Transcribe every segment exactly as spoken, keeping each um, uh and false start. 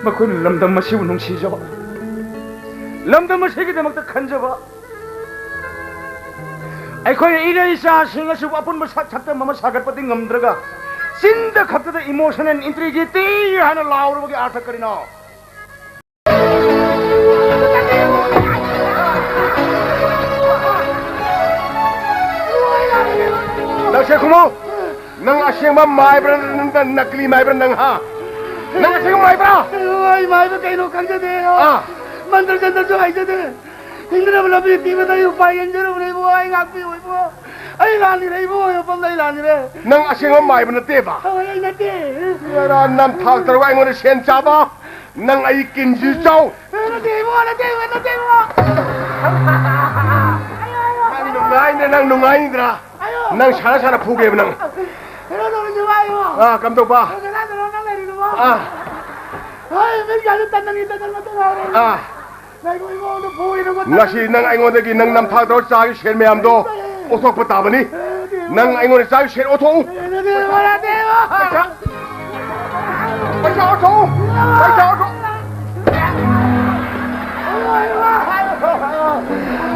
ꯃꯈꯣꯏꯅ ꯂꯝꯗꯝ ꯑꯁꯤꯕꯨ ꯅꯨꯡꯁꯤꯖꯕ, ꯂꯝꯗꯝ ꯑꯁꯤꯒꯤꯗꯃꯛꯇ ꯈꯟꯖꯕ, ꯑꯩꯈꯣꯏꯅ ꯏꯔꯩ ꯏꯆꯥꯁꯤꯡ ꯑꯁꯤꯕꯨ ꯑꯄꯨꯟꯕ ꯁꯛ ꯁꯛꯇꯝ ꯑꯃ ꯁꯥꯒꯠꯄꯗꯤ ꯉꯝꯗ꯭ꯔꯒ, ꯆꯤꯟꯗ ꯈꯛꯇꯗ emotional integrity ꯍꯥꯏꯅ ꯂꯥꯎꯔꯕꯒꯤ ꯑꯥꯔꯊ ꯀꯔꯤꯅꯣ? ꯅꯪꯁꯦ ꯈꯨꯝꯃꯨ꯫ ꯅꯪ ꯑꯁꯦꯡꯕ ꯃꯥꯏꯕ꯭ꯔꯥ, ꯅꯪ ꯅꯀꯂꯤ ꯃꯥꯏꯕ꯭ꯔꯥ ꯅꯪ, ꯍꯥ? ꯅꯪ ꯑꯁꯦꯡꯕ ꯃꯥꯏꯕ꯭ꯔꯥ? ꯑꯩ ꯃꯥꯏꯕ ꯀꯩꯅꯣ ꯈꯪꯖꯗꯦ꯫ ꯑꯥ꯫ ꯃꯟꯇ꯭ꯔ ꯆꯟꯇ꯭ꯔꯁꯨ ꯍꯩꯖꯗꯦ꯫ ꯍꯤꯡꯅꯅꯕ ꯂꯝꯕꯤ ꯊꯤꯕꯗ ꯑꯩ ꯎꯄꯥꯏ ꯌꯦꯡꯖꯔꯕꯅꯦ ꯏꯕꯨꯡꯉꯣ, ꯑꯩ ꯉꯥꯛꯄꯤꯌꯨ ꯏꯕꯨꯡꯉꯣ꯫ ꯑꯩ ꯂꯥꯟꯅꯤꯔꯦ ꯏꯕꯨꯡꯉꯣ, ꯃꯐꯝꯗ ꯑꯩ ꯂꯥꯟꯅꯤꯔꯦ꯫ ꯅꯪ ꯑꯁꯦꯡꯕ ꯃꯥꯏꯕ ꯅꯠꯇꯦꯕ? ꯍꯣꯏ, ꯑꯩ ꯅꯠꯇꯦ꯫ ꯅꯔꯥ ꯅꯝꯊꯥꯛ ꯇꯧꯔꯒ ꯑꯩꯉꯣꯟꯗ ꯁꯦꯟ ꯆꯥꯕ? ꯅꯪ ꯑꯩ ꯀꯤꯟꯖꯨ ꯆꯥꯎ꯫ ꯅꯠꯇꯦ ꯏꯕꯨꯡꯉꯣ, ꯅꯠꯇꯦ ꯏꯕꯨꯡꯉꯣ, ꯅꯠꯇꯦ ꯏꯕꯨꯡꯉꯣ꯫ ꯅꯪ ꯅꯨꯡꯉꯥꯏꯅ, ꯅꯪ ꯅꯨꯡꯉꯥꯏꯅꯤꯗ꯭ꯔꯥ? ꯑꯌꯣ! ꯅꯪ ꯁꯥꯟꯅ ꯁꯥꯟꯅ ꯐꯨꯒꯦꯕ ꯅꯪ꯫ ꯀꯩꯅꯣ ꯇꯧꯔꯤꯁꯤꯕꯣ ꯑꯩꯕꯣ? ꯑꯥ, ꯀꯝꯗꯧꯕ? ꯀꯩꯅꯣ ꯇꯧꯔꯣ, ꯅꯪ ꯂꯩꯔꯤꯗꯨꯕꯣ? ꯑꯥ꯫ ꯍꯣꯏ, ꯃꯤꯠ ꯀꯥꯁꯦ ꯇꯟꯗꯅꯤ, ꯇꯟꯗꯟ ꯉꯥꯛꯇ ꯉꯥꯏꯔꯦ꯫ ꯑꯥ꯫ ꯉꯁꯤ ꯅꯪ ꯑꯩꯉꯣꯟꯗꯒꯤ ꯅꯪ ꯅꯝꯊꯥꯛ ꯇꯧꯔ ꯆꯥꯈꯤꯕ ꯁꯦꯟ ꯃꯌꯥꯝꯗꯣ ꯑꯣꯟꯊꯣꯛꯄ ꯇꯥꯕꯅꯤ꯫ ꯅꯪ ꯑꯩꯉꯣꯟꯗ ꯆꯥꯈꯤꯕ ꯁꯦꯟ ꯑꯣꯟꯊꯣꯛꯎ꯫ ꯄꯩꯁꯥ, ꯄꯩꯁꯥ ꯑꯣꯟꯊꯣꯛꯎ꯫ ꯄꯩꯁꯥ ꯑꯣꯟꯊꯣꯛꯎ꯫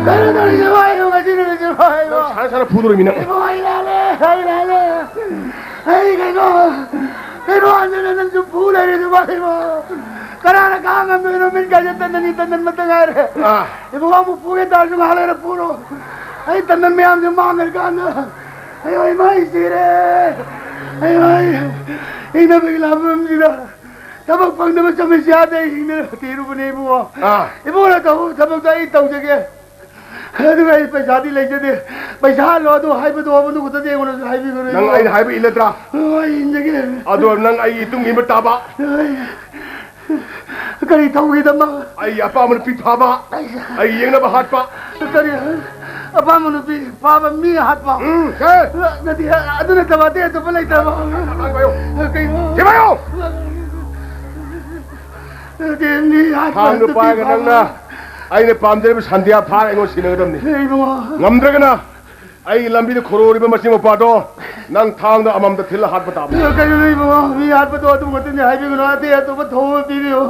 ꯀꯩꯅꯣ ꯇꯧꯔꯤꯁꯤꯕꯣ ꯑꯩꯕꯨ ꯉꯁꯤ ꯅꯨꯃꯤꯠꯁꯤꯕꯣ ꯑꯩꯕꯨ? ꯅꯪ ꯁꯥꯟꯅ ꯁꯥꯟꯅ ꯐꯨꯗꯣꯔꯤꯃꯤ ꯅꯪ꯫ ꯏꯕꯨꯡꯉꯣ, ꯑꯩ ꯂꯥꯜꯂꯦ, ꯑꯩ ꯂꯥꯜꯂꯦ꯫ ꯑꯩ ꯀꯩꯅꯣ, ꯀꯩꯅꯣ ꯍꯟꯖꯤꯟ ꯍꯟꯖꯤꯟ ꯁꯨꯝ ꯐꯨ ꯂꯩꯔꯤꯗꯨꯕꯣ ꯑꯩꯕꯨ? ꯀꯅꯥꯅ ꯈꯥꯡ ꯉꯝꯗꯣꯏꯅꯣ? ꯃꯤꯠ ꯀꯥꯏꯁꯦ ꯇꯟꯗꯅꯤ, ꯇꯟꯗꯟ ꯃꯇ ꯉꯥꯏꯔꯦ꯫ ꯑꯥ꯫ ꯏꯕꯨꯡꯉꯣ, ꯑꯃꯨꯛ ꯐꯨꯒꯦ ꯇꯥꯔꯁꯨ ꯉꯥꯏꯍꯥꯛ ꯂꯩꯔ ꯐꯨꯔꯣ꯫ ꯑꯩ ꯇꯟꯗꯟ ꯃꯌꯥꯝꯁꯦ ꯃꯥꯡꯈ꯭ꯔꯀꯥꯟꯗ ꯑꯩ ꯍꯣꯏ ꯃꯩ ꯁꯤꯔꯦ꯫ ꯑꯩ ꯍꯣꯏ ꯍꯤꯡꯅꯕꯒꯤ ꯂꯥꯟꯐꯝꯁꯤꯗ ꯊꯕꯛ ꯐꯪꯗꯕ ꯆꯃꯤꯁ ꯌꯥꯗꯦ꯫ ꯑꯩ ꯍꯤꯡꯅꯕ ꯊꯤꯔꯨꯕꯅꯦ ꯏꯕꯨꯡꯉꯣ꯫ ꯑꯥ꯫ ꯏꯕꯨꯡꯉꯣꯅ ꯇꯧꯕ ꯊꯕꯛꯇꯣ ꯑꯩ ꯇꯧꯖꯒꯦ꯫ ꯑꯗꯨꯒ ꯑꯩ ꯄꯩꯁꯥꯗꯤ ꯂꯩꯖꯗꯦ꯫ ꯄꯩꯁꯥ ꯍꯜꯂꯣ ꯑꯗꯨ ꯍꯥꯏꯕꯗꯣ ꯃꯗꯨ ꯈꯛꯇꯗꯤ ꯑꯩꯉꯣꯟꯗꯁꯨ ꯍꯥꯏꯕꯤꯒꯅꯨ ꯅꯪ ꯏꯕꯨꯡꯉꯣ꯫ ꯑꯩꯅ ꯍꯥꯏꯕ ꯏꯜꯂꯗ꯭ꯔꯥ? ꯍꯣꯏ, ꯏꯟꯖꯒꯦ꯫ ꯑꯗꯣ ꯅꯪ ꯑꯩꯒꯤ ꯏꯇꯨꯡ ꯏꯟꯕ ꯇꯥꯕ꯫ ꯍꯣꯏ꯫ ꯀꯔꯤ ꯇꯧꯈꯤꯗꯃ? ꯑꯩ ꯑꯄꯥꯝꯕ ꯅꯨꯄꯤ ꯐꯥꯕ, ꯑꯩ ꯌꯦꯡꯅꯕ ꯍꯥꯠꯄ꯫ ꯀꯔꯤ? ꯑꯄꯥꯝꯕ ꯅꯨꯄꯤ ꯐꯥꯕ, ꯃꯤ ꯍꯥꯠꯄ? ꯎꯝ, ꯁꯦ꯫ ꯅꯠꯇꯦ, ꯑꯗꯨ ꯅꯠꯇꯕ ꯑꯇꯩ ꯑꯇꯣꯞꯄ ꯂꯩꯇ꯭ꯔꯕ? ꯁꯤ ꯄꯥꯏꯌꯨ꯫ ꯀꯩꯅꯣ? ꯁꯤ ꯄꯥꯏꯌꯨ꯫ ꯅꯠꯇꯦ, ꯃꯤ ꯍꯥꯠꯄ, ꯊꯥꯡꯗꯣ ꯅꯨꯄꯤ ꯄꯥꯏꯔꯒ ꯐꯥꯕ꯫ ꯅꯪꯅ ꯑꯩꯅ ꯄꯥꯝꯖꯔꯤꯕ ꯁꯟꯗ꯭ꯌꯥ ꯐꯥꯔ ꯑꯩꯉꯣꯟꯗ ꯁꯤꯟꯅꯒꯗꯕꯅꯤ꯫ ꯏꯕꯨꯡꯉꯣ꯫ ꯉꯝꯗ꯭ꯔꯒꯅ ꯑꯩ ꯂꯝꯕꯤꯗ ꯈꯣꯔꯣꯔꯤꯕ ꯃꯆꯤꯡ ꯃꯧꯄꯥꯗꯣ ꯅꯪ ꯊꯥꯡꯗ ꯑꯃꯃꯝꯗ ꯊꯤꯜꯂ ꯍꯥꯠꯄ ꯇꯥꯕꯅꯤ꯫ ꯀꯩꯅꯣꯅꯦ ꯏꯕꯨꯡꯉꯣ, ꯃꯤ ꯍꯥꯠꯄꯗꯣ ꯑꯗꯨ ꯈꯛꯇꯅꯦ ꯍꯥꯏꯕꯤꯒꯅꯨ, ꯑꯇꯩ ꯑꯇꯣꯞꯄ ꯊꯧꯕ ꯄꯤꯕꯤꯌꯨ꯫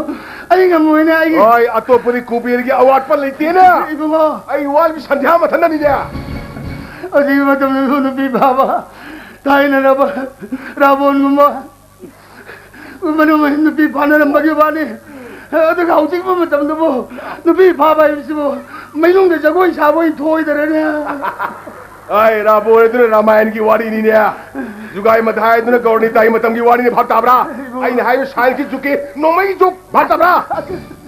ꯑꯩ ꯉꯝꯃꯣꯏꯅꯦ, ꯑꯩꯒꯤ ꯍꯣꯏ, ꯑꯇꯣꯞꯄꯗꯤ ꯀꯨꯕꯦꯔꯒꯤ ꯑꯋꯥꯠꯄ ꯂꯩꯇꯦꯅꯦ꯫ ꯏꯕꯨꯡꯉꯣ꯫ ꯑꯩ ꯋꯥꯠꯂꯤꯕ ꯁꯟꯙ꯭ꯌꯥ ꯃꯊꯟꯗꯅꯤꯅꯦ꯫ ꯍꯧꯖꯤꯛꯀꯤ ꯃꯇꯝꯗꯁꯨ ꯅꯨꯄꯤ ꯐꯥꯕ, ꯊꯥꯏꯅ ꯔꯕ-, ꯔꯥꯕꯣꯟꯒꯨꯝꯕ, ꯃꯅꯨꯡ ꯅꯨꯄꯤ ꯐꯥꯅꯔꯝꯕꯒꯤ ꯋꯥꯅꯤ꯫ ꯑꯗꯨꯒ ꯍꯧꯖꯤꯛꯀꯤ ꯃꯇꯝꯗꯕꯨ ꯅꯨꯄꯤ ꯐꯥꯕ ꯍꯥꯏꯕꯁꯤꯕꯨ ꯃꯩꯅꯨꯡꯗ ꯖꯒꯣꯏ ꯁꯥꯕ ꯑꯣꯏꯅ ꯊꯣꯛꯑꯣꯏꯗꯔꯅꯦ꯫ ꯑꯩ ꯔꯥꯕꯣꯟ ꯑꯗꯨꯅ ꯔꯥꯃꯥꯌꯟꯒꯤ ꯋꯥꯔꯤꯅꯤꯅꯦ꯫ ꯖꯨꯒꯥꯏ ꯃꯊꯥꯏ ꯑꯗꯨꯅ ꯒꯧꯔꯅꯤꯇꯥꯒꯤ ꯃꯇꯝꯒꯤ ꯋꯥꯔꯤꯅꯤ, ꯚꯥꯞ ꯇꯥꯕ꯭ꯔꯥ? ꯑꯩꯅ ꯍꯥꯏꯕ ꯁꯥꯏꯟꯁꯀꯤ ꯖꯨꯛꯀꯤ ꯅꯣꯡꯃꯩꯒꯤ ꯖꯨꯛ, ꯚꯥꯞ ꯇꯥꯕ꯭ꯔꯥ?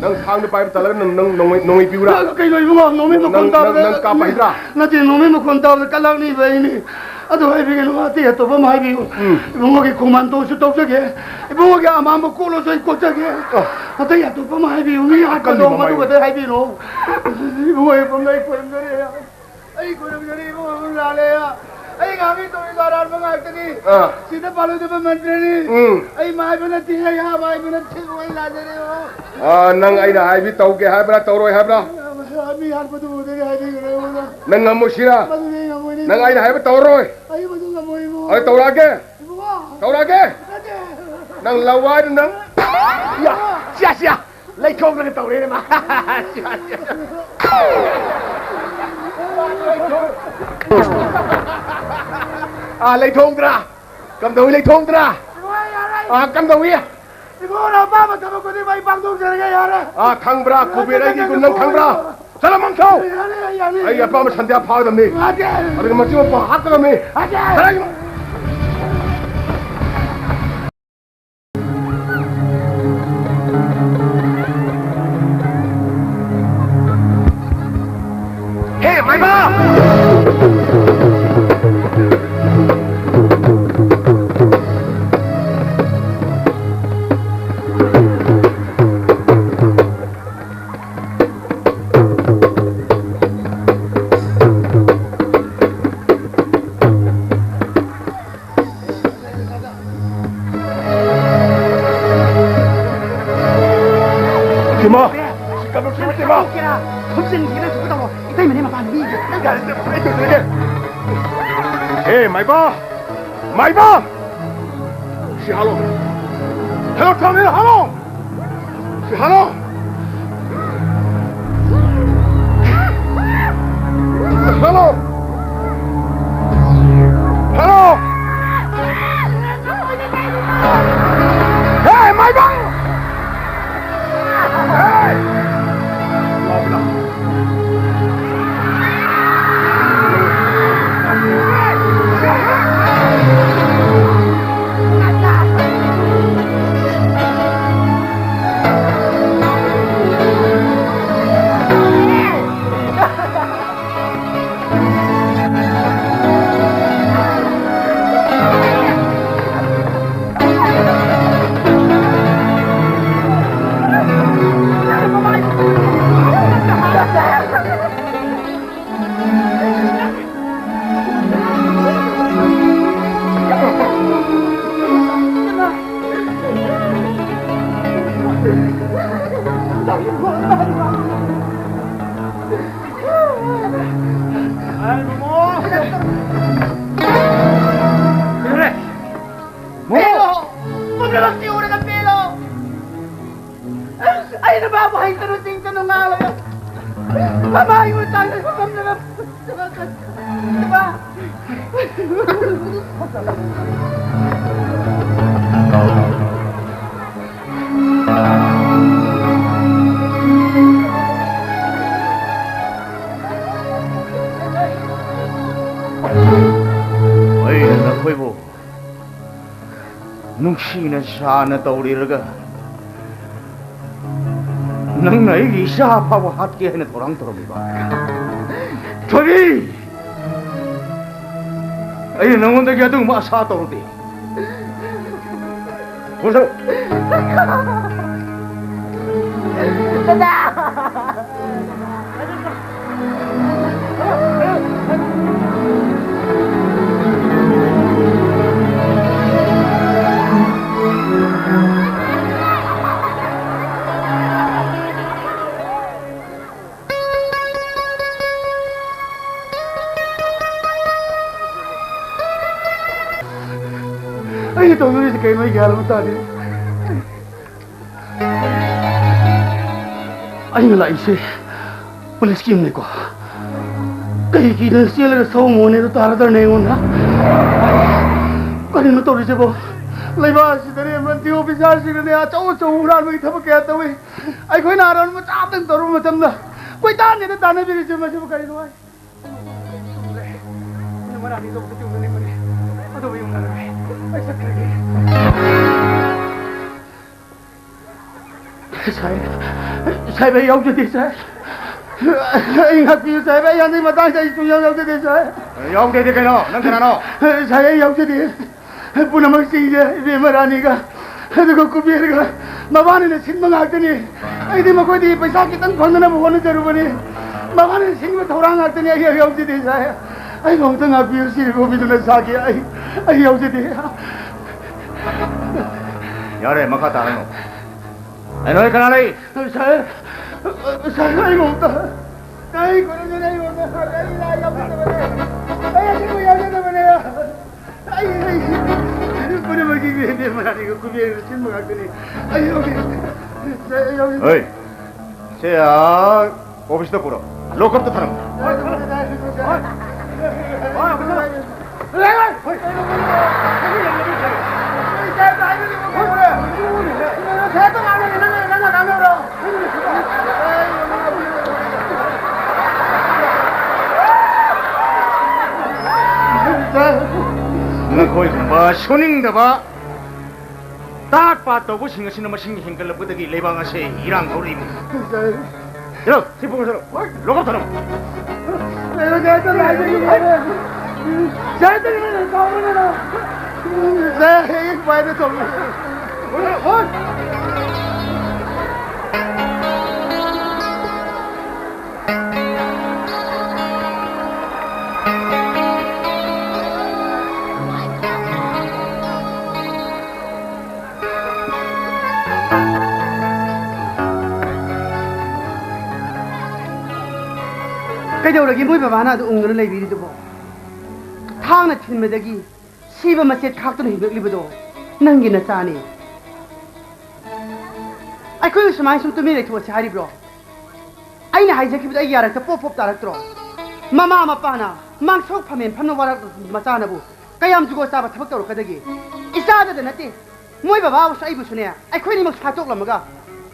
ꯅꯪ ꯊꯥꯡꯗ ꯄꯥꯏꯕ ꯇꯜꯂꯒ ꯅꯪ, ꯅꯪ ꯅꯣꯡꯃꯩ, ꯅꯣꯡꯃꯩ ꯄꯤꯌꯨꯔꯥ? ꯀꯩꯅꯣ ꯏꯕꯨꯡꯉꯣ, ꯅꯣꯡꯃꯩ ꯃꯈꯣꯟ ꯅꯪ, ꯅꯪ, ꯇꯥꯕꯗ ꯅꯪ ꯀꯥꯞꯄ ꯍꯩꯕ꯭ꯔꯥ? ꯅꯠꯇꯦ, ꯅꯣꯡꯃꯩ ꯃꯈꯣꯟ ꯇꯥꯕꯗ ꯀꯂꯛꯅꯤꯕ ꯑꯩꯅꯤ꯫ ꯑꯗꯨ ꯍꯥꯏꯕꯤꯒꯅꯨ, ꯑꯇꯩ ꯑꯇꯣꯞꯄ ꯑꯃ ꯍꯥꯏꯕꯤꯌꯨ꯫ ꯎꯝ꯫ ꯏꯕꯨꯡꯉꯣꯒꯤ ꯈꯣꯡꯃꯥꯟꯇꯣꯁꯨ ꯇꯧꯖꯒꯦ, ꯏꯕꯨꯡꯉꯣꯒꯤ ꯑꯃꯥꯡꯕ ꯀꯣꯛꯂꯁꯨ ꯑꯩ ꯀꯣꯛꯆꯒꯦ꯫ ꯑ꯫ ꯑꯇꯩ ꯑꯇꯣꯞꯄ ꯑꯃ ꯍꯥꯏꯕꯤꯌꯨ, ꯃꯤ ꯍꯥꯠꯄꯗꯣ ꯑꯀꯟꯕ ꯑꯃ ꯃꯗꯨ ꯍꯥꯏꯌꯨ꯫ ꯈꯛꯇ ꯍꯥꯏꯕꯤꯔꯣ꯫ ꯏꯕꯨꯡꯉꯣ, ꯏꯕꯨꯡꯉꯣ, ꯑꯩ ꯈꯣꯏꯔꯝꯖꯔꯦ, ꯑꯩ ꯈꯣꯏꯔꯝꯖꯔꯦ ꯏꯕꯨꯡꯉꯣ, ꯏꯕꯨꯡꯉꯣ, ꯂꯥꯜꯂꯦ꯫ ꯑꯩ ꯉꯥꯡꯉꯤ ꯇꯧꯔꯤꯗꯣ ꯑꯔꯥꯟꯕ ꯉꯥꯛꯇꯅꯤ꯫ ꯑ꯫ ꯁꯤꯗ ꯄꯥꯜꯂꯣꯏꯗꯕ ꯃꯟꯇ꯭ꯔꯅꯤ꯫ ꯎꯝ꯫ ꯑꯩ ꯃꯥꯏꯕ ꯅꯠꯇꯦ, ꯑꯩ ꯍꯥ ꯃꯥꯏꯕ ꯅꯠꯇꯦ, ꯑꯩ ꯂꯥꯜꯂꯦ꯫ ꯑ, ꯅꯪ ꯑꯩꯅ ꯍꯥꯏꯕꯤ ꯇꯧꯒꯦ ꯍꯥꯏꯕ꯭ꯔꯥ, ꯇꯧꯔꯣꯏ ꯍꯥꯏꯕ꯭ꯔꯥ? ꯃꯤ ꯍꯥꯠꯄꯗꯨ ꯎꯗ꯭ꯔꯗꯤ ꯍꯥꯏꯕꯤꯒꯅꯨ ꯑꯩꯉꯣꯟꯗ꯫ ꯅꯪ ꯉꯝꯃꯣꯏꯁꯤꯔꯥ? ꯃꯗꯨꯗꯤ ꯑꯩ ꯉꯝꯃꯣꯏꯅꯦ꯫ ꯅꯪ ꯑꯩꯅ ꯍꯥꯏꯕ ꯇꯧꯔꯔꯣꯏ? ꯑꯩ ꯃꯗꯨ ꯉꯝꯃꯣꯏ ꯏꯕꯨꯡꯉꯣ꯫ ꯑꯩ ꯇꯧꯔꯛꯑꯒꯦ? ꯏꯕꯨꯡꯉꯣ꯫ ꯇꯧꯔꯛꯑꯒꯦ? ꯅꯠꯇꯦ꯫ ꯅꯪ ꯂꯋꯥꯏꯗꯨ ꯅꯪ꯫ ꯌꯥ, ꯁꯤꯌꯥ, ꯁꯤꯌꯥ꯫ ꯂꯩꯊꯣꯛꯂꯒ ꯇꯧꯔꯦꯅꯦ ꯃꯥ꯫ ꯁꯤꯌꯥ, ꯁꯤꯌꯥ꯫ ꯑꯥ, ꯂꯩꯊꯣꯛꯇ꯭ꯔꯥ? ꯀꯝꯗꯧꯏ, ꯂꯩꯊꯣꯛꯇ꯭ꯔꯥ? ꯏꯕꯨꯡꯉꯣ, ꯌꯥꯔꯦ꯫ ꯑꯥ, ꯀꯝꯗꯧꯏ? ꯏꯕꯨꯡꯉꯣꯅ ꯑꯄꯥꯝꯕ ꯊꯕꯛ ꯈꯨꯗꯤꯡꯃꯛ ꯑꯩ ꯄꯥꯡꯊꯣꯛꯆꯔꯒꯦ, ꯌꯥꯔꯦ꯫ ꯑꯥ, ꯈꯪꯕ꯭ꯔꯥ? ꯀꯨꯕꯦꯔ ꯑꯩꯒꯤ ꯒꯨꯟ ꯅꯪ ꯈꯪꯕ꯭ꯔꯥ? ꯆꯠꯂꯣ, ꯃꯥꯡꯊꯧ! ꯌꯥꯅꯤ, ꯌꯥꯅꯤ꯫ ꯑꯩ ꯑꯄꯥꯝꯕ ꯁꯟꯗ꯭ꯌꯥ ꯐꯥꯒꯗꯕꯅꯤ꯫ ꯌꯥꯗꯦ꯫ ꯑꯗꯨꯒ ꯃꯆꯤꯟ ꯃꯄꯥ ꯍꯥꯠꯀꯗꯕꯅꯤ꯫ ꯌꯥꯗꯦ꯫ ꯆꯠꯂꯣ꯫ ꯍꯦ, ꯃꯥꯏꯕ! ꯏꯃꯥ! ꯀꯩꯅꯣ ꯁꯤꯃ ꯏꯃꯥ! ꯊꯨꯞꯆꯤꯟꯈꯤꯅ ꯊꯨꯞꯀꯗꯧꯕ꯫ ꯏꯇꯩꯃꯅꯦ ꯃꯄꯥꯟ ꯃꯤꯁꯦ꯫ ꯌꯥꯔꯦ, ꯏꯇꯩꯃ, ꯑꯩ ꯇꯧꯖꯔꯒꯦ꯫ ꯑꯦ, ꯃꯥꯏꯕ! ꯃꯥꯏꯕ! ꯁꯤ ꯍꯥꯠꯂꯣ꯫ ꯍꯦꯜꯂꯣ, ꯊꯝꯃꯦ, ꯍꯥꯠꯂꯣ! ꯁꯤ ꯍꯥꯠꯂꯣ! ꯍꯥꯠꯂꯣ! ꯍꯥꯠꯂꯣ! ꯍꯦ, ꯃꯥꯏꯕ! ꯄꯦꯜꯂꯣ! ꯄꯨꯝꯅꯃꯛꯇꯤ ꯎꯔꯒ ꯄꯦꯜꯂꯣ! ꯑꯩꯅ ꯃꯥꯕꯨ ꯍꯩꯇꯅ ꯆꯤꯡꯗꯅ ꯉꯥꯡꯂꯒ ꯃꯃꯥꯒꯤ ꯃꯆꯥꯛ ꯂꯩꯕ ꯉꯝꯗꯕ ꯑꯩꯅ ꯅꯈꯣꯏꯕꯨ ꯅꯨꯡꯁꯤꯅ ꯆꯥꯅ ꯇꯧꯔꯤꯔꯒ ꯅꯪꯅ ꯑꯩꯒꯤ ꯏꯆꯥ ꯐꯥꯎꯕ ꯍꯥꯠꯀꯦ ꯍꯥꯏꯅ ꯊꯧꯔꯥꯡ ꯇꯧꯔꯝꯃꯤꯕ꯫ ꯊꯣꯏꯕꯤ! ꯑꯩꯅ ꯅꯉꯣꯟꯗꯒꯤ ꯑꯗꯨꯒꯨꯝꯕ ꯑꯁꯥ ꯇꯧꯔꯨꯗꯦ꯫ ꯃꯨꯊꯧ! ꯗꯗꯥ! ꯅꯣꯏ ꯒ꯭ꯌꯥꯟ ꯑꯃ ꯇꯥꯗꯦ꯫ ꯑꯩꯅ ꯂꯥꯛꯏꯁꯦ ꯄꯨꯂꯤꯁꯀꯤ ꯌꯨꯝꯅꯤꯀꯣ꯫ ꯀꯩꯒꯤ ꯆꯦꯜꯂꯒ ꯁꯑꯣꯝ ꯃꯣꯍꯣꯟꯅꯦꯗꯣ ꯇꯥꯔꯗ꯭ꯔꯅꯦ ꯑꯩꯉꯣꯟꯗ? ꯀꯔꯤꯅꯣ ꯇꯧꯔꯤꯁꯤꯕꯣ? ꯂꯩꯕꯥꯛ ꯑꯁꯤꯗꯅꯦ ꯃꯟꯇ꯭ꯔꯤ ꯑꯣꯐꯤꯁꯥꯔꯁꯤꯡꯅꯅꯦ ꯑꯆꯧ ꯑꯆꯧꯕ ꯍꯨꯔꯥꯟꯕꯒꯤ ꯊꯕꯛ ꯀꯌꯥ ꯇꯧꯏ꯫ ꯑꯩꯈꯣꯏꯅ ꯑꯔꯥꯟꯕ ꯃꯆꯥ ꯑꯃꯇꯪ ꯇꯧꯔꯨꯕ ꯃꯇꯝꯗ ꯀꯣꯏꯇꯥꯟ ꯍꯦꯛꯇ ꯇꯥꯟꯅꯕꯤꯔꯤꯁꯦ, ꯃꯁꯤꯕꯨ ꯀꯔꯤꯅꯣ ꯍꯥꯏ? ꯆꯨꯝꯂꯦ꯫ ꯏꯅꯝꯃ ꯔꯥꯅꯤꯗꯣ ꯑꯝꯇ ꯌꯧꯅꯅꯤꯡꯕꯅꯤ꯫ ꯑꯗꯨꯕꯨ ꯌꯧꯅꯔꯔꯣꯏ꯫ ꯑꯩ ꯆꯠꯈ꯭ꯔꯒꯦ꯫ ꯁꯥꯍꯦꯕ, ꯁꯥꯍꯦꯕ, ꯑꯩ ꯌꯥꯎꯖꯗꯦ, ꯁꯥꯍꯦꯕ꯫ ꯑꯩ ꯉꯥꯛꯄꯤꯌꯨ, ꯁꯥꯍꯦꯕ꯫ ꯑꯩ ꯍꯟꯗꯛ ꯃꯇꯥꯡꯁꯦ ꯑꯩ ꯁꯨꯡꯌꯥꯎ ꯌꯥꯎꯖꯗꯦ, ꯁꯥꯍꯦꯕ꯫ ꯌꯥꯎꯗꯦꯗꯤ ꯀꯩꯅꯣ? ꯅꯪ ꯀꯅꯥꯅꯣ? ꯁꯥꯍꯦꯕ, ꯑꯩ ꯌꯥꯎꯖꯗꯦ꯫ ꯄꯨꯝꯅꯃꯛꯁꯤꯡꯁꯦ ꯏꯕꯦꯝꯃ ꯔꯥꯅꯤꯒ ꯑꯗꯨꯒ ꯀꯨꯕꯦꯔꯒ ꯃꯕꯥꯅꯤꯅ ꯁꯤꯟꯕ ꯉꯥꯛꯇꯅꯤ꯫ ꯑꯩꯗꯤ ꯃꯈꯣꯏꯗꯒꯤ ꯄꯩꯁꯥ ꯈꯤꯇꯪ ꯐꯪꯅꯅꯕ ꯍꯣꯠꯅꯖꯔꯨꯕꯅꯤ꯫ ꯃꯕꯥꯅꯤꯅ ꯁꯤꯟꯕ ꯊꯧꯔꯥꯡ ꯉꯥꯛꯇꯅꯤ꯫ ꯑꯩ ꯌꯥꯎꯖꯗꯦ, ꯁꯥꯍꯦꯕ꯫ ꯑꯩꯕꯨ ꯑꯝꯇ ꯉꯥꯛꯄꯤꯌꯨ, ꯁꯤꯔꯕ ꯃꯤꯗꯨꯅ ꯁꯥꯈꯤ꯫ ꯑꯩ, ꯑꯩ ꯌꯥꯎꯖꯗꯦ꯫ ꯌꯥꯔꯦ, ꯃꯈꯥ ꯇꯥꯔꯅꯨ꯫ ꯑꯩ ꯅꯣꯏ ꯀꯅꯥ ꯂꯩ? ꯁꯥꯍꯦꯕ, ꯁꯥꯍꯦꯕ, ꯑꯩꯕꯨ ꯑꯝꯇ, ꯑꯩ ꯀꯣꯟꯅꯗꯅ ꯑꯩꯕꯨ ꯑꯝꯇ, ꯑꯩ ꯂꯥꯏ ꯌꯥꯎꯖꯗꯕꯅꯦ꯫ ꯑꯩ ꯑꯁꯦꯡꯕ ꯌꯥꯎꯖꯗꯕꯅꯦ꯫ ꯑꯩ, ꯑꯩ, ꯄꯨꯝꯅꯃꯛꯀꯤ ꯏꯕꯦꯝ ꯃꯔꯥꯅꯤꯒ ꯀꯨꯕꯦꯔꯒ ꯁꯤꯟꯕ ꯉꯥꯛꯇꯅꯤ꯫ ꯑꯩ ꯌꯥꯎꯗꯦ꯫ ꯑꯩ ꯌꯥꯎꯗꯦ꯫ ꯍꯣꯏ꯫ ꯁꯦ, ꯑꯥ, ꯑꯣꯐꯤꯁꯇ ꯄꯨꯔꯣ꯫ ꯂꯣꯀꯞꯇ ꯊꯅꯝꯃꯨ꯫ ꯅꯈꯣꯏꯒꯨꯝꯕ ꯁꯨꯅꯤꯡꯗꯕ ꯇꯥꯠ ꯄꯥꯠ ꯇꯧꯕꯁꯤꯡ ꯑꯁꯤꯅ ꯃꯁꯤꯡ ꯍꯦꯟꯒꯠꯂꯛꯄꯗꯒꯤ ꯂꯩꯕꯥꯛ ꯑꯁꯤ ꯏꯔꯥꯡ ꯍꯧꯔꯛꯏꯕꯅꯤ꯫ ꯆꯠꯂꯣ, ꯁꯤ ꯄꯨꯈꯠꯂꯣ꯫ ꯂꯣꯀꯞ ꯊꯅꯝꯃꯨ꯫ ꯀꯩꯗꯧꯔꯒꯦ ꯃꯣꯏ ꯕꯕꯥꯅ ꯑꯗꯨ ꯎꯪꯗꯨꯅ ꯂꯩꯕꯤꯔꯤꯗꯨꯕꯣ? ꯊꯥꯡꯅ ꯊꯤꯟꯕꯗꯒꯤ ꯁꯤꯕ ꯃꯆꯦꯠ ꯈꯥꯛꯇꯨꯅ ꯍꯤꯡꯂꯛꯂꯤꯕꯗꯣ ꯅꯪꯒꯤ ꯅꯆꯥꯅꯤ꯫ ꯑꯩꯈꯣꯏꯕꯨ ꯁꯨꯃꯥꯏꯅ ꯁꯨꯝ ꯇꯨꯃꯤꯟ ꯂꯩꯊꯣꯛꯑꯁꯤ ꯍꯥꯏꯔꯤꯕ꯭ꯔꯣ? ꯑꯩꯅ ꯍꯥꯏꯖꯈꯤꯕꯗꯣ ꯑꯩ ꯌꯥꯔꯛꯇ ꯄꯣꯞ ꯄꯣꯞ ꯇꯥꯔꯛꯇ꯭ꯔꯣ? ꯃꯃꯥ ꯃꯄꯥꯅ ꯃꯥꯡꯁꯧ ꯐꯝꯃꯦꯟ ꯐꯝꯅ ꯋꯥꯔꯛꯂꯕ ꯃꯆꯥꯅꯕꯨ ꯀꯌꯥꯝ ꯖꯨꯒꯣꯠ ꯆꯥꯕ ꯊꯕꯛ ꯇꯧꯔꯛꯀꯗꯒꯦ? ꯏꯆꯥꯗꯗ ꯅꯠꯇꯦ, ꯃꯣꯏ ꯕꯕꯥꯕꯨꯁꯨ ꯑꯩꯕꯨꯁꯨꯅꯦ, ꯑꯩꯈꯣꯏꯅꯤꯃꯛ ꯁꯥꯇꯣꯛꯂꯝꯃꯒ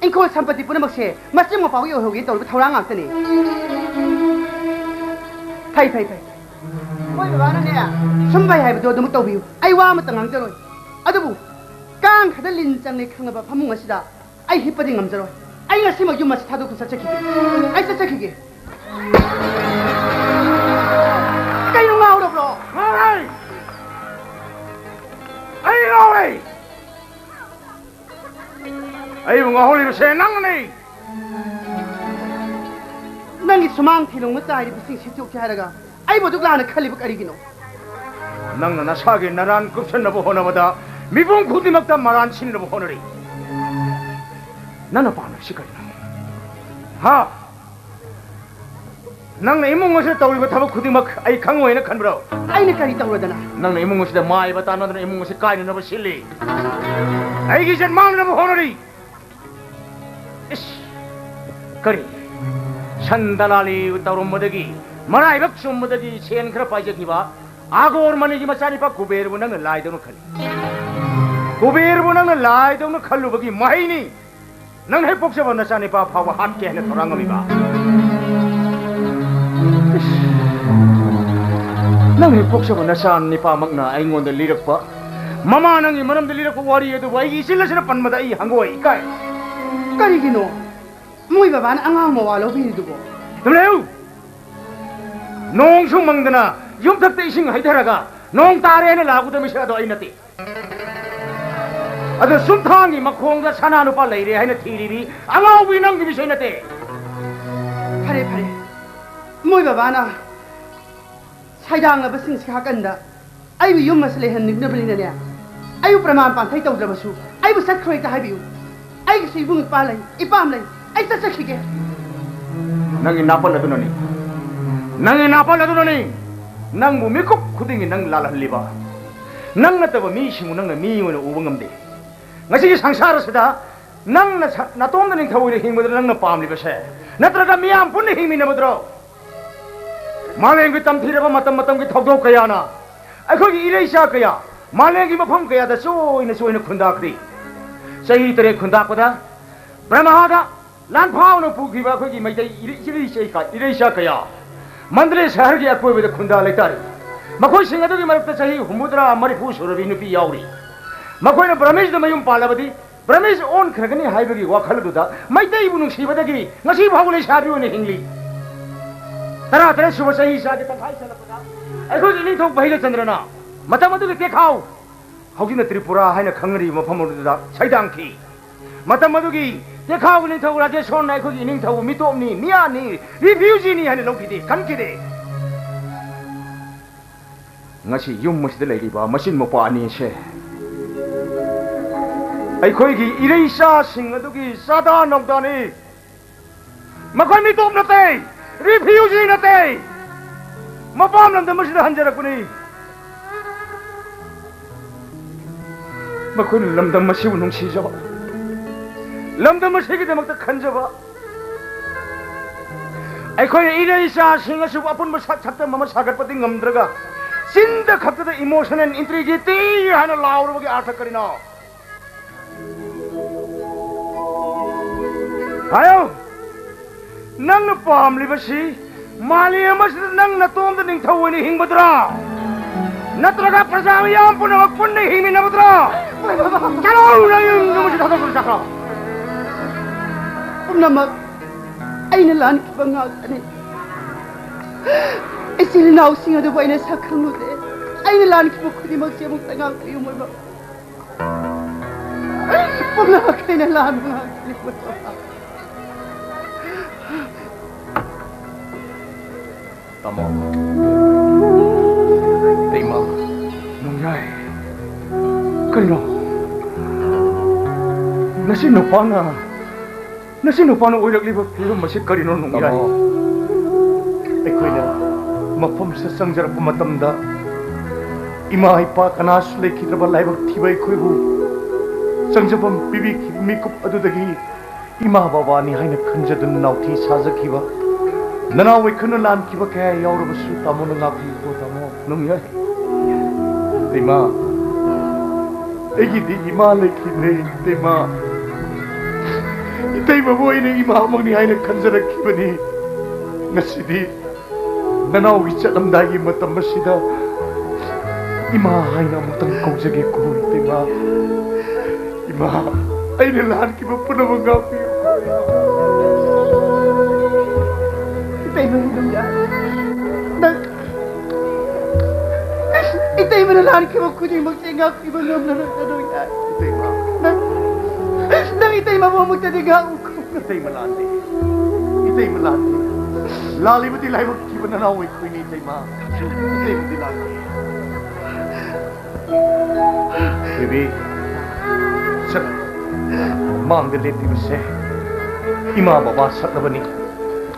ꯏꯪꯈꯣꯜ ꯁꯝꯄꯇꯤ ꯄꯨꯝꯅꯃꯛꯁꯦ ꯃꯆꯤꯟ ꯃꯄꯥꯎꯒꯤ ꯑꯣꯏꯍꯧꯒꯦ ꯇꯧꯔꯤꯕ ꯊꯧꯔꯥꯡ ꯉꯥꯛꯇꯅꯤ꯫ ꯐꯩ, ꯐꯩ, ꯐꯩ꯫ ꯃꯣꯏ ꯕꯕꯥꯅꯅꯦ, ꯁꯨꯝ ꯐꯩ ꯍꯥꯏꯕꯗꯣ ꯑꯗꯨꯃꯛ ꯇꯧꯕꯤꯌꯨ꯫ ꯑꯩ ꯋꯥ ꯑꯃꯠꯇ ꯉꯥꯡꯖꯔꯣꯏ꯫ ꯑꯗꯨꯕꯨ ꯀꯥꯡ ꯈꯔꯗ ꯂꯤꯟ ꯆꯪꯂꯦ ꯈꯪꯂꯕ ꯐꯃꯨꯡ ꯑꯁꯤꯗ ꯑꯩ ꯍꯤꯞꯄꯗꯤ ꯉꯝꯖꯔꯣꯏ꯫ ꯑꯩ ꯉꯁꯤꯃꯛ ꯌꯨꯝ ꯑꯁꯤ ꯊꯥꯗꯣꯛꯇꯨꯅ ꯆꯠꯆꯈꯤꯒꯦ꯫ ꯑꯩ ꯆꯠꯆꯈꯤꯒꯦ꯫ ꯀꯩꯅꯣ, ꯉꯥꯎꯔꯕ꯭ꯔꯣ? ꯉꯥꯎꯔꯦ! ꯑꯩ ꯉꯥꯎꯔꯦ! ꯑꯩꯕꯨ ꯉꯥꯎꯍꯜꯂꯤꯕꯁꯦ ꯅꯪꯅꯤ! ꯅꯪꯒꯤ ꯁꯨꯃꯥꯡ ꯊꯤꯂꯣꯡꯅ ꯆꯥꯏꯔꯤꯕꯁꯤꯡ ꯁꯤꯠꯇꯣꯛꯀꯦ ꯍꯥꯏꯔꯒ ꯑꯩꯕꯨ ꯑꯗꯨꯛ ꯂꯥꯟꯅ ꯈꯜꯂꯤꯕ ꯀꯔꯤꯒꯤꯅꯣ? ꯅꯪꯅ ꯅꯁꯥꯒꯤ ꯅꯔꯥꯟ ꯀꯨꯞꯁꯟꯅꯕ ꯍꯣꯠꯅꯕꯗ ꯃꯤꯄꯨꯝ ꯈꯨꯗꯤꯡꯃꯛꯇ ꯃꯔꯥꯟ ꯁꯤꯟꯅꯕ ꯍꯣꯠꯅꯔꯤ꯫ ꯅꯪꯅ ꯄꯥꯝꯂꯤꯕꯁꯤ ꯀꯔꯤꯅꯣ? ꯍꯥ? ꯅꯪꯅ ꯏꯃꯨꯡ ꯑꯁꯤꯗ ꯇꯧꯔꯤꯕ ꯊꯕꯛ ꯈꯨꯗꯤꯡꯃꯛ ꯑꯩ ꯈꯪꯉꯣꯏꯅ ꯈꯟꯕ꯭ꯔꯣ? ꯑꯩꯅ ꯀꯔꯤ ꯇꯧꯔꯗꯅ? ꯅꯪꯅ ꯏꯃꯨꯡ ꯑꯁꯤꯗ ꯃꯥꯏꯕ ꯇꯥꯟꯅꯗꯨꯅ ꯏꯃꯨꯡ ꯑꯁꯤ ꯀꯥꯏꯅꯅꯕ ꯁꯤꯜꯂꯤ꯫ ꯑꯩꯒꯤ ꯏꯖꯠ ꯃꯥꯡꯅꯕ ꯍꯣꯠꯅꯔꯤ꯫ ꯏꯁ! ꯀꯔꯤ? ꯁꯟ ꯗꯂꯥꯂꯤ ꯇꯧꯔꯝꯕꯗꯒꯤ, ꯃꯔꯥꯏꯕꯛ ꯆꯨꯝꯕꯗꯒꯤ ꯁꯦꯟ ꯈꯔ ꯄꯥꯏꯖꯈꯤꯕ ꯑꯒꯣꯔ ꯃꯅꯤꯒꯤ ꯃꯆꯥꯅꯤꯄꯥ ꯀꯨꯕꯦꯔꯕꯨ ꯅꯪꯅ ꯂꯥꯏꯗꯧꯅ ꯈꯜꯂꯤ꯫ ꯀꯨꯕꯦꯔꯕꯨ ꯅꯪꯅ ꯂꯥꯏꯗꯧꯅ ꯈꯜꯂꯨꯕꯒꯤ ꯃꯍꯩꯅꯤ꯫ ꯅꯪ ꯍꯦꯛ ꯄꯣꯛꯆꯕ ꯅꯆꯥꯅꯤꯄꯥ ꯐꯥꯎꯕ ꯍꯥꯠꯀꯦ ꯍꯥꯏꯅ ꯊꯧꯔꯥꯡ ꯉꯝꯃꯤꯕ꯫ ꯏꯁ! ꯅꯪ ꯍꯦꯛ ꯄꯣꯛꯆꯕ ꯅꯆꯥꯅꯤꯄꯥꯃꯛꯅ ꯑꯩꯉꯣꯟꯗ ꯂꯤꯔꯛꯄ, ꯃꯃꯥ ꯅꯪꯒꯤ ꯃꯔꯝꯗ ꯂꯤꯔꯛꯄ ꯋꯥꯔꯤ ꯑꯗꯨꯕꯨ ꯑꯩꯒꯤ ꯏꯆꯤꯜ ꯑꯁꯤꯅ ꯄꯟꯕꯗ ꯑꯩ ꯍꯪꯒꯣꯏ, ꯏꯀꯥꯏ꯫ ꯀꯔꯤꯒꯤꯅꯣ? ꯃꯣꯏ ꯕꯕꯥꯅ ꯑꯉꯥꯡ ꯃꯋꯥ ꯂꯧꯕꯤꯔꯤꯗꯨꯕꯣ? ꯇꯨꯃꯤꯟ ꯂꯩꯌꯨ! ꯅꯣꯡꯁꯨ ꯃꯪꯗꯅ ꯌꯨꯝꯊꯛꯇ ꯏꯁꯤꯡ ꯍꯩꯊꯔꯒ ꯅꯣꯡ ꯇꯥꯔꯦ ꯍꯥꯏꯅ ꯂꯥꯎꯒꯗꯕ ꯃꯤꯁꯛ ꯑꯗꯣ ꯑꯩ ꯅꯠꯇꯦ꯫ ꯑꯗꯣ ꯆꯨꯝꯊꯥꯡꯒꯤ ꯃꯈꯣꯡꯗ ꯁꯅꯥ ꯂꯨꯄꯥ ꯂꯩꯔꯦ ꯍꯥꯏꯅ ꯊꯤꯔꯤꯕꯤ ꯑꯉꯥꯎꯕꯤ ꯅꯪꯒꯤ ꯃꯤꯁꯛ ꯅꯠꯇꯦ꯫ ꯐꯔꯦ, ꯐꯔꯦ꯫ ꯃꯣꯏ ꯕꯕꯥꯅ ꯁꯩꯗꯥꯡꯂꯕꯁꯤꯡꯁꯤ ꯍꯥꯀꯟꯗ ꯑꯩꯕꯨ ꯌꯨꯝ ꯑꯁꯤ ꯂꯩꯍꯟꯅꯤꯡꯗꯕꯅꯤꯅꯅꯦ, ꯑꯩꯕꯨ ꯄ꯭ꯔꯃꯥꯟ ꯄꯥꯟꯊꯩ ꯇꯧꯗ꯭ꯔꯕꯁꯨ ꯑꯩꯕꯨ ꯆꯠꯈ꯭ꯔꯣ ꯍꯦꯛꯇ ꯍꯥꯏꯕꯤꯌꯨ꯫ ꯑꯩꯒꯤꯁꯨ ꯏꯕꯨꯡ ꯏꯄꯥ ꯂꯩ, ꯏꯄꯥꯝ ꯂꯩ꯫ ꯑꯩ ꯆꯠꯆꯈꯤꯒꯦ꯫ ꯅꯪꯒꯤ ꯅꯥꯄꯜ ꯑꯗꯨꯅꯅꯤ, ꯅꯪꯒꯤ ꯅꯥꯄꯜ ꯑꯗꯨꯅꯅꯤ ꯅꯪꯕꯨ ꯃꯤꯀꯨꯞ ꯈꯨꯗꯤꯡꯒꯤ ꯅꯪ ꯂꯥꯜꯍꯜꯂꯤꯕ꯫ ꯅꯪ ꯅꯠꯇꯕ ꯃꯤꯁꯤꯡꯕꯨ ꯅꯪꯅ ꯃꯤ ꯑꯣꯏꯅ ꯎꯕ ꯉꯝꯗꯦ꯫ ꯉꯁꯤꯒꯤ ꯁꯪꯁꯥꯔ ꯑꯁꯤꯗ ꯅꯪꯅ ꯁ-, ꯅꯇꯣꯝꯗ ꯅꯤꯡꯊꯧ ꯑꯣꯏꯅ ꯍꯤꯡꯕꯗꯨ ꯅꯪꯅ ꯄꯥꯝꯂꯤꯕꯁꯦ? ꯅꯠꯇ꯭ꯔꯒ ꯃꯤꯌꯥꯝ ꯄꯨꯟꯅ ꯍꯤꯡꯃꯤꯟꯅꯕꯗꯨꯔꯣ? ꯃꯥꯂꯦꯝꯒꯤ ꯇꯝꯊꯤꯔꯕ ꯃꯇꯝ ꯃꯇꯝꯒꯤ ꯊꯧꯗꯣꯛ ꯀꯌꯥꯅ ꯑꯩꯈꯣꯏꯒꯤ ꯏꯔꯩꯆꯥ ꯀꯌꯥ ꯃꯥꯂꯦꯝꯒꯤ ꯃꯐꯝ ꯀꯌꯥꯗ ꯆꯣꯏꯅ ꯆꯣꯏꯅ ꯈꯨꯟꯗꯥꯈ꯭ꯔꯤ꯫ ꯆꯍꯤ ꯇꯔꯦꯠ ꯈꯨꯟꯗꯥꯛꯄꯗ ꯕ꯭ꯔꯍꯃꯥꯗ ꯂꯥꯟꯐꯥꯎꯅ ꯄꯨꯈꯤꯕ ꯑꯩꯈꯣꯏꯒꯤ ꯃꯩꯇꯩ ꯏꯔꯩ-, ꯏꯔꯩꯆꯩ ꯀ-, ꯏꯔꯩꯆꯥ ꯀꯌꯥ ꯃꯟꯗꯂꯦ ꯁꯍꯔꯒꯤ ꯑꯀꯣꯏꯕꯗ ꯈꯨꯟꯗꯥ ꯂꯩꯇꯥꯔꯤ꯫ ꯃꯈꯣꯏꯁꯤꯡ ꯑꯗꯨꯒꯤ ꯃꯔꯛꯇ ꯆꯍꯤ ꯍꯨꯝꯐꯨꯇꯔꯥ, ꯃꯔꯤꯐꯨ ꯁꯨꯔꯕꯤ ꯅꯨꯄꯤ ꯌꯥꯎꯔꯤ꯫ ꯃꯈꯣꯏꯅ ꯕ꯭ꯔꯍꯃꯤꯁꯗ ꯃꯌꯨꯝ ꯄꯥꯜꯂꯕꯗꯤ ꯕ꯭ꯔꯍꯃꯤꯁ ꯑꯣꯟꯈ꯭ꯔꯒꯅꯤ ꯍꯥꯏꯕꯒꯤ ꯋꯥꯈꯜ ꯑꯗꯨꯗ ꯃꯩꯇꯩꯕꯨ ꯅꯨꯡꯁꯤꯕꯗꯒꯤ ꯉꯁꯤ ꯐꯥꯎꯕ ꯂꯩꯁꯥꯕꯤ ꯑꯣꯏꯅ ꯍꯤꯡꯂꯤ꯫ ꯇꯔꯥ ꯇꯔꯦꯠ ꯁꯨꯕ ꯆꯍꯤ ꯆꯥꯒꯤ ꯇꯪꯈꯥꯏ ꯆꯜꯂꯛꯄꯗ ꯑꯩꯈꯣꯏꯒꯤ ꯏꯅꯤꯡꯊꯧ ꯚꯩꯔꯆꯟꯗ꯭ꯔꯅ ꯃꯇꯝ ꯑꯗꯨꯒꯤ ꯇꯦꯈꯥꯎ, ꯍꯧꯖꯤꯛꯅ ꯇ꯭ꯔꯤꯄꯨꯔꯥ ꯍꯥꯏꯅ ꯈꯪꯅꯔꯤꯕ ꯃꯐꯝ ꯑꯗꯨꯗ ꯁꯩꯗꯥꯡꯈꯤ꯫ ꯃꯇꯝ ꯑꯗꯨꯒꯤ ꯇꯦꯈꯥꯎꯒꯤ ꯅꯤꯡꯊꯧ ꯔꯥꯖꯦꯁꯣꯔꯅ ꯑꯩꯈꯣꯏꯒꯤ ꯏꯅꯤꯡꯊꯧꯕꯨ ꯃꯤꯇꯣꯞꯅꯤ, ꯃꯤꯌꯥꯅꯤ, ꯔꯤꯐ꯭ꯌꯨꯖꯤꯅꯤ ꯍꯥꯏꯅ ꯂꯧꯈꯤꯗꯦ, ꯈꯟꯈꯤꯗꯦ꯫ ꯉꯁꯤ ꯌꯨꯝ ꯑꯁꯤꯗ ꯂꯩꯔꯤꯕ ꯃꯆꯤꯟ ꯃꯧꯄꯥ ꯑꯅꯤ ꯑꯁꯦ ꯑꯩꯈꯣꯏꯒꯤ ꯏꯔꯩꯆꯥꯁꯤꯡ ꯑꯗꯨꯒꯤ ꯆꯥꯗꯥ ꯅꯧꯗꯥꯅꯤ꯫ ꯃꯈꯣꯏ ꯃꯤꯇꯣꯞ ꯅꯠꯇꯦ, ꯔꯤꯐ꯭ꯌꯨꯖꯤ ꯅꯠꯇꯦ, ꯃꯄꯥꯝ ꯂꯝꯗꯝ ꯑꯁꯤꯗ ꯍꯟꯖꯔꯛꯄꯅꯤ꯫ ꯃꯈꯣꯏꯅ ꯂꯝꯗꯝ ꯑꯁꯤꯕꯨ ꯅꯨꯡꯁꯤꯖꯕ, ꯂꯝꯗꯝ ꯑꯁꯤꯒꯤꯗꯃꯛꯇ ꯈꯟꯖꯕ, ꯑꯩꯈꯣꯏꯅ ꯏꯔꯩꯆꯥꯁꯤꯡ ꯑꯁꯤꯕꯨ ꯑꯄꯨꯟꯕ ꯁꯛ ꯁꯛꯇꯝ ꯑꯃ ꯁꯥꯒꯠꯄꯗꯤ ꯉꯝꯗ꯭ꯔꯒ, ꯆꯤꯟꯗ ꯈꯛꯇꯗ emotional integrity ꯍꯥꯏꯅ ꯂꯥꯎꯔꯕꯒꯤ ꯑꯥꯔꯊ ꯀꯔꯤꯅꯣ? ꯍꯥꯏꯌꯨ! ꯅꯪꯅ ꯄꯥꯝꯂꯤꯕꯁꯤ ꯃꯥꯂꯦꯝ ꯑꯁꯤꯗ ꯅꯪ ꯅꯇꯣꯝꯇ ꯅꯤꯡꯊꯧ ꯑꯣꯏꯅ ꯍꯤꯡꯕꯗꯨꯔꯥ? ꯅꯠꯇ꯭ꯔꯒ ꯄ꯭ꯔꯖꯥ ꯃꯤꯌꯥꯝ ꯄꯨꯝꯅꯃꯛ ꯄꯨꯟꯅ ꯍꯤꯡꯃꯤꯟꯅꯕꯗꯨꯔꯥ? ꯆꯠꯂꯣ, ꯅꯪ ꯌꯨꯝ ꯑꯁꯤꯗ ꯊꯥꯗꯣꯛꯇꯨꯅ ꯆꯠꯈ꯭ꯔꯣ꯫ ꯄꯨꯝꯅꯃꯛ ꯑꯩꯅ ꯂꯥꯟꯈꯤꯕ ꯉꯥꯛꯇꯅꯤ꯫ ꯏꯆꯤꯜ ꯏꯅꯥꯎꯁꯤꯡ ꯑꯗꯨꯕꯨ ꯑꯩꯅ ꯁꯛ ꯈꯪꯂꯨꯗꯦ꯫ ꯑꯩꯅ ꯂꯥꯟꯈꯤꯕ ꯈꯨꯗꯤꯡꯃꯛꯁꯦ ꯑꯃꯨꯛꯇ ꯉꯥꯛꯄꯤꯌꯨ, ꯃꯣꯏꯕꯥ꯫ ꯄꯨꯝꯅꯃꯛ ꯑꯩꯅ ꯂꯥꯟꯕ ꯉꯥꯛꯇꯅꯤ, ꯃꯣꯏꯕꯥ꯫ ꯇꯥꯃꯣ꯫ ꯏꯃꯥ꯫ ꯅꯣꯡꯌꯥꯏ꯫ ꯀꯔꯤꯅꯣ? ꯅꯆꯤꯟ ꯅꯨꯄꯥꯅ, ꯅꯆꯤꯟ ꯅꯨꯄꯥꯅ ꯑꯣꯏꯔꯛꯂꯤꯕ ꯐꯤꯕꯝ ꯑꯁꯤ ꯀꯔꯤꯅꯣ, ꯅꯣꯡꯌꯥꯏ? ꯇꯥꯃꯣ꯫ ꯑꯩꯈꯣꯏꯅ ꯃꯐꯝꯁꯤꯗ ꯆꯪꯖꯔꯛꯄ ꯃꯇꯝꯗ ꯏꯃꯥ ꯏꯄꯥ ꯀꯅꯥꯁꯨ ꯂꯩꯈꯤꯗ꯭ꯔꯕ ꯂꯥꯏꯕꯛ ꯊꯤꯕ ꯑꯩꯈꯣꯏꯕꯨ ꯆꯪꯖꯐꯝ ꯄꯤꯕꯤꯈꯤꯕ ꯃꯤꯀꯨꯞ ꯑꯗꯨꯗꯒꯤ ꯏꯃꯥ ꯕꯕꯥꯅꯤ ꯍꯥꯏꯅ ꯈꯟꯖꯗꯨꯅ ꯅꯥꯎꯊꯤ ꯁꯥꯖꯈꯤꯕ ꯅꯅꯥꯎ ꯑꯩꯈꯣꯏꯅ ꯂꯥꯟꯈꯤꯕ ꯀꯌꯥ ꯌꯥꯎꯔꯕꯁꯨ ꯇꯥꯃꯣꯅ ꯉꯥꯛꯄꯤꯌꯨꯀꯣ ꯇꯥꯃꯣ꯫ ꯅꯣꯡꯌꯥꯏ꯫ ꯏꯃꯥ, ꯑꯩꯒꯤꯗꯤ ꯏꯃꯥ ꯂꯩꯈꯤꯗ꯭ꯔꯦ ꯏꯇꯩꯃ꯫ ꯏꯇꯩꯃꯕꯨ ꯑꯩꯅ ꯏꯃꯥꯃꯛꯅꯤ ꯍꯥꯏꯅ ꯈꯟꯖꯔꯛꯈꯤꯕꯅꯤ꯫ ꯉꯁꯤꯗꯤ ꯅꯅꯥꯎꯒꯤ ꯆꯠꯂꯝꯗꯥꯏꯒꯤ ꯃꯇꯝ ꯑꯁꯤꯗ ꯏꯃꯥ ꯍꯥꯏꯅ ꯑꯃꯨꯛꯇꯪ ꯀꯧꯖꯒꯦꯀꯣ ꯏꯇꯩꯃ꯫ ꯏꯃꯥ, ꯑꯩꯅ ꯂꯥꯟꯈꯤꯕ ꯄꯨꯝꯅꯃꯛ ꯉꯥꯛꯄꯤꯌꯨ꯫ ꯏꯇꯩꯃ ꯅꯣꯡꯌꯥꯏ, ꯅꯪ ꯏꯇꯩꯃꯅ ꯂꯥꯟꯈꯤꯕ ꯈꯨꯗꯤꯡꯃꯛꯁꯦ ꯉꯥꯛꯄꯤꯕ ꯉꯝꯂꯔꯣꯏꯗꯅꯣ ꯌꯥꯏ꯫ ꯏꯇꯩꯃ꯫ ꯅꯪ, ꯅꯪ ꯏꯇꯩꯃꯕꯨ ꯑꯃꯨꯛꯇꯗꯤ ꯉꯥꯛꯎꯀꯣ꯫ ꯏꯇꯩꯃ ꯂꯥꯟꯗꯦ꯫ ꯏꯇꯩꯃ ꯂꯥꯟꯗꯦ꯫ ꯂꯥꯜꯂꯤꯕꯗꯤ ꯂꯥꯏꯕꯛ ꯊꯤꯕ ꯅꯅꯥꯎ ꯑꯩꯈꯣꯏꯅꯤ ꯏꯇꯩꯃ꯫ ꯏꯇꯩꯃꯗꯤ ꯂꯥꯟꯗꯦ꯫ ꯕꯦꯕꯤ, ꯁꯛ ꯃꯥꯡꯗ ꯂꯦꯞꯄꯤꯕꯁꯦ ꯏꯃꯥ ꯕꯕꯥ ꯁꯛꯂꯕꯅꯤ꯫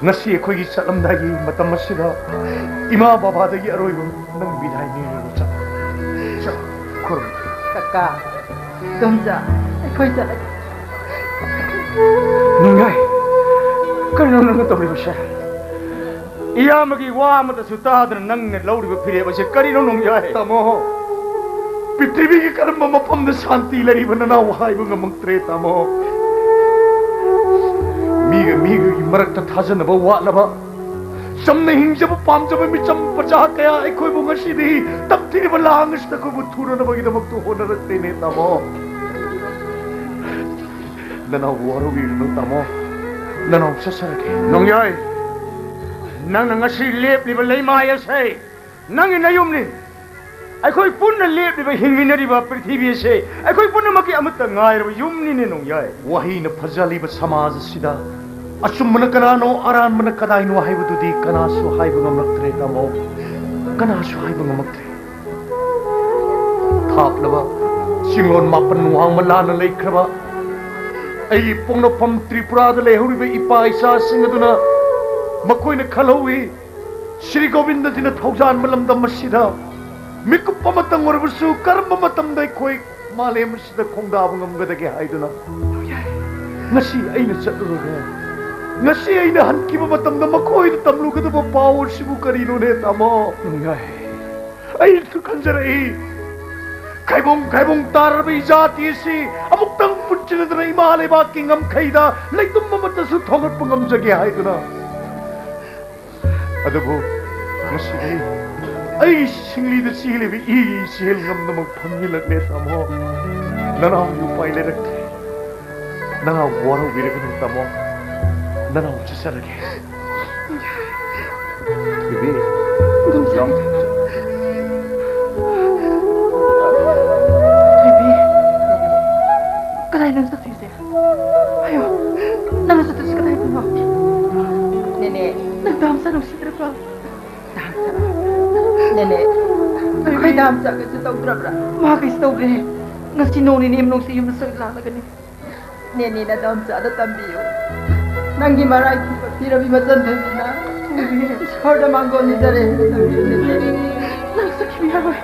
ꯉꯁꯤ ꯑꯩꯈꯣꯏꯒꯤ ꯆꯠꯂꯝꯗꯥꯏꯒꯤ ꯃꯇꯝ ꯑꯁꯤꯗ ꯏꯃꯥ ꯕꯕꯥꯗꯒꯤ ꯑꯔꯣꯏꯕ ꯅꯪ ꯕꯤꯗꯥꯏ ꯅꯤꯔꯨꯔꯣ꯫ ꯆꯠ, ꯆꯠ, ꯈꯨꯔꯨꯝ꯫ ꯀꯀꯥ, ꯏꯗꯣꯝꯆꯥ, ꯑꯩꯈꯣꯏ ꯆꯠꯂꯒꯦ꯫ ꯅꯣꯡꯌꯥꯏ, ꯀꯔꯤꯅꯣ ꯅꯪꯅ ꯇꯧꯔꯤꯕꯁꯦ? ꯏꯌꯥꯝꯕꯒꯤ ꯋꯥ ꯑꯃꯠꯇꯁꯨ ꯇꯥꯗꯅ ꯅꯪꯅ ꯂꯧꯔꯤꯕ ꯐꯤꯔꯦꯞ ꯑꯁꯤ ꯀꯔꯤꯅꯣ ꯅꯣꯡꯌꯥꯏ? ꯇꯥꯃꯣ, ꯄ꯭ꯔꯤꯊꯤꯕꯤꯒꯤ ꯀꯔꯝꯕ ꯃꯐꯝꯗ ꯁꯥꯟꯇꯤ ꯂꯩꯔꯤꯕ ꯅꯅꯥꯎ ꯍꯥꯏꯕ ꯉꯝꯃꯛꯇ꯭ꯔꯦ ꯇꯥꯃꯣ꯫ ꯃꯤꯒ ꯃꯤꯒꯒꯤ ꯃꯔꯛꯇ ꯊꯥꯖꯅꯕ ꯋꯥꯠꯂꯕ, ꯆꯝꯅ ꯍꯤꯡꯖꯕ ꯄꯥꯝꯖꯕ ꯃꯤꯆꯝ ꯄ꯭ꯔꯖꯥ ꯀꯌꯥ ꯑꯩꯈꯣꯏꯕꯨ ꯉꯁꯤꯗꯤ ꯇꯝꯊꯤꯔꯤꯕ ꯂꯥꯡ ꯑꯁꯤꯗ ꯑꯩꯈꯣꯏꯕꯨ ꯊꯨꯔꯅꯕꯒꯤꯗꯃꯛꯇ ꯍꯣꯠꯅꯔꯛꯇꯦꯅꯦ ꯇꯥꯃꯣ꯫ ꯅꯅꯥꯎꯕꯨ ꯋꯥꯔꯧꯕꯤꯔꯨꯅꯨ ꯇꯥꯃꯣ꯫ ꯅꯅꯥꯎ ꯆꯠꯆꯔꯒꯦ꯫ ꯅꯣꯡꯌꯥꯏ, ꯅꯪꯅ ꯉꯁꯤ ꯂꯦꯞꯂꯤꯕ ꯂꯩꯃꯥꯏ ꯑꯁꯦ ꯅꯪꯒꯤ ꯅꯌꯨꯝꯅꯤ꯫ ꯑꯩꯈꯣꯏ ꯄꯨꯟꯅ ꯂꯦꯞꯂꯤꯕ, ꯍꯤꯡꯃꯤꯟꯅꯔꯤꯕ ꯄ꯭ꯔꯤꯊꯤꯕꯤ ꯑꯁꯦ ꯑꯩꯈꯣꯏ ꯄꯨꯝꯅꯃꯛꯀꯤ ꯑꯃꯠꯇ ꯉꯥꯏꯔꯕ ꯌꯨꯝꯅꯤꯅꯦ ꯅꯣꯡꯌꯥꯏ꯫ ꯋꯥꯍꯩꯅ ꯐꯖꯍꯜꯂꯤꯕ ꯁꯃꯥꯖ ꯑꯁꯤꯗ ꯑꯆꯨꯝꯕꯅ ꯀꯅꯥꯅꯣ, ꯑꯔꯥꯟꯕꯅ ꯀꯗꯥꯏꯅꯣ ꯍꯥꯏꯕꯗꯨꯗꯤ ꯀꯅꯥꯁꯨ ꯍꯥꯏꯕ ꯉꯝꯂꯛꯇ꯭ꯔꯦ ꯇꯥꯃꯣ꯫ ꯀꯅꯥꯁꯨ ꯍꯥꯏꯕ ꯉꯝꯂꯛꯇ꯭ꯔꯦ꯫ ꯊꯥꯞꯂꯕ ꯆꯤꯡꯂꯣꯟ ꯃꯥꯄꯟ ꯋꯥꯡꯃ ꯂꯥꯟꯅ ꯂꯩꯈ꯭ꯔꯕ ꯑꯩꯒꯤ ꯄꯣꯛꯅꯐꯝ ꯇ꯭ꯔꯤꯄꯨꯔꯥꯗ ꯂꯩꯍꯧꯔꯤꯕ ꯏꯄꯥ ꯏꯆꯥꯁꯤꯡ ꯑꯗꯨꯅ ꯃꯈꯣꯏꯅ ꯈꯜꯍꯧꯏ, ꯁ꯭ꯔꯤ ꯒꯣꯕꯤꯟꯗꯖꯤꯅ ꯊꯧꯖꯥꯟꯕ ꯂꯝꯗꯝ ꯑꯁꯤꯗ ꯃꯤꯀꯨꯞ ꯑꯃꯇꯪ ꯑꯣꯏꯔꯕꯁꯨ ꯀꯔꯝꯕ ꯃꯇꯝꯗ ꯑꯩꯈꯣꯏ ꯃꯥꯂꯦꯝ ꯑꯁꯤꯗ ꯈꯣꯡꯗꯥꯕ ꯉꯝꯒꯗꯒꯦ ꯍꯥꯏꯗꯨꯅ ꯉꯁꯤ ꯑꯩꯅ ꯆꯠꯂꯨꯔꯒ, ꯉꯁꯤ ꯑꯩꯅ ꯍꯟꯈꯤꯕ ꯃꯇꯝꯗ ꯃꯈꯣꯏꯗ ꯇꯝꯂꯨꯒꯗꯕ ꯄꯥꯎ ꯑꯁꯤꯕꯨ ꯀꯔꯤꯅꯣꯅꯦ, ꯇꯥꯃꯣ? ꯅꯣꯡꯌꯥꯏ꯫ ꯑꯩꯁꯨ ꯈꯟꯖꯔꯛꯏ, ꯈꯥꯏꯕꯣꯡ ꯈꯥꯏꯕꯣꯡ ꯇꯥꯔꯕ ꯏꯖꯥꯇꯤ ꯑꯁꯤ ꯑꯃꯨꯛꯇꯪ ꯄꯨꯟꯁꯤꯟꯅꯗꯨꯅ ꯏꯃꯥ ꯂꯩꯕꯥꯛꯀꯤ ꯉꯝꯈꯩꯗ ꯂꯩꯇꯨꯝ ꯑꯃꯠꯇꯁꯨ ꯊꯣꯡꯒꯠꯄ ꯉꯝꯖꯒꯦ ꯍꯥꯏꯗꯨꯅ꯫ ꯑꯗꯨꯕꯨ ꯉꯁꯤꯗꯤ ꯑꯩꯒꯤ ꯁꯤꯡꯂꯤꯗ ꯆꯦꯜꯂꯤꯕ ꯏꯒꯤ ꯏꯆꯦꯜ ꯉꯝꯅꯃꯛ ꯐꯝꯖꯤꯜꯂꯛꯂꯦ, ꯇꯥꯃꯣ꯫ ꯅꯅꯥꯎꯒꯤ ꯎꯄꯥꯏ ꯂꯩꯔꯛꯇ꯭ꯔꯦ꯫ ꯅꯅꯥꯎ ꯋꯥꯔꯧꯕꯤꯔꯒꯅꯨ, ꯇꯥꯃꯣ꯫ ꯅꯅꯥꯎ ꯆꯠꯆꯔꯒꯦ꯫ ꯕꯦꯕꯤ, ꯏꯗꯣꯝꯆꯥ꯫ ꯌꯥꯝ ꯕꯦꯕꯤ, ꯀꯗꯥꯏ ꯅꯪ ꯆꯠꯈ꯭ꯔꯤꯁꯦ? ꯑꯌꯣ, ꯅꯪꯅ ꯆꯠꯇꯣꯏꯁꯦ ꯀꯗꯥꯏꯗꯅꯣ? ꯅꯦꯅꯦ꯫ ꯅꯪ ꯗꯥꯝꯆꯥ ꯅꯨꯡꯁꯤꯗ꯭ꯔꯕ? ꯗꯥꯝꯆꯥ꯫ ꯅꯦꯅꯦ꯫ ꯑꯩꯈꯣꯏ ꯗꯥꯝꯆꯥ ꯀꯩꯁꯨ ꯇꯧꯗ꯭ꯔꯕ꯭ꯔꯥ? ꯃꯥ ꯀꯩꯁꯨ ꯇꯧꯗ꯭ꯔꯦ꯫ ꯉꯁꯤ ꯅꯣꯡ ꯅꯤꯅꯤ ꯃꯅꯨꯡꯁꯤ ꯌꯨꯝꯗ ꯁꯣꯏꯗꯅ ꯂꯥꯛꯂꯒꯅꯤ꯫ ꯅꯦꯅꯦ, ꯅꯗꯥꯝꯆꯥꯗ ꯇꯝꯕꯤꯌꯨ꯫ ꯅꯪꯒꯤ ꯃꯔꯥꯏꯊꯤꯕ ꯄꯤꯔꯕꯤ ꯃꯆꯟꯗꯨꯅꯤꯅ ꯏꯁꯣꯔꯗ ꯃꯥꯡꯒꯣꯜ ꯅꯤꯖꯔꯦ ꯍꯥꯏꯅ ꯇꯝꯕꯤꯌꯨ, ꯅꯦꯅꯦ꯫ ꯅꯪ ꯆꯠꯈꯤꯕ ꯌꯥꯔꯣꯏ꯫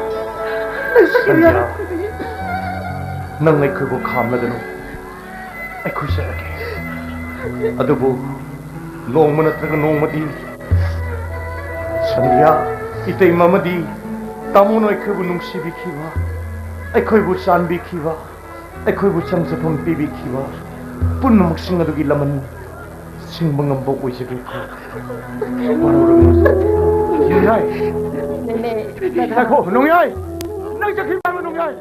ꯅꯪ ꯆꯠꯈꯤꯕ ꯁꯟꯙ꯭ꯌꯥ, ꯌꯥꯔꯣꯏ꯫ ꯅꯪ ꯑꯩꯈꯣꯏꯕꯨ ꯈꯥꯝꯂꯒꯅꯨ꯫ ꯑꯩꯈꯣꯏ ꯆꯠꯂꯒꯦ꯫ ꯑꯗꯨꯕꯨ ꯅꯣꯡꯃ ꯅꯠꯇ꯭ꯔꯒ ꯅꯣꯡꯃꯗꯤ ꯁꯟꯙ꯭ꯌꯥ, ꯏꯇꯩꯃ ꯑꯃꯗꯤ ꯇꯥꯃꯣꯅ ꯑꯩꯈꯣꯏꯕꯨ ꯅꯨꯡꯁꯤꯕꯤꯈꯤꯕ, ꯑꯩꯈꯣꯏꯕꯨ ꯆꯥꯟꯕꯤꯈꯤꯕ, ꯑꯩꯈꯣꯏꯕꯨ ꯆꯪꯖꯐꯝ ꯄꯤꯕꯤꯈꯤꯕ ꯄꯨꯝꯅꯃꯛꯁꯤꯡ ꯑꯗꯨꯒꯤ ꯂꯃꯟ ꯁꯤꯡꯕ ꯉꯝꯕ ꯑꯣꯏꯖꯒꯦꯀꯣ꯫ ꯋꯥꯔꯧꯔꯒꯅꯨ꯫ ꯅꯣꯡꯌꯥꯏ꯫ ꯅꯦꯅꯦ, ꯉꯥꯏꯈꯣ, ꯅꯣꯡꯌꯥꯏ! ꯅꯪ ꯆꯠꯈꯤꯕ ꯌꯥꯔꯣꯏ, ꯅꯣꯡꯌꯥꯏ!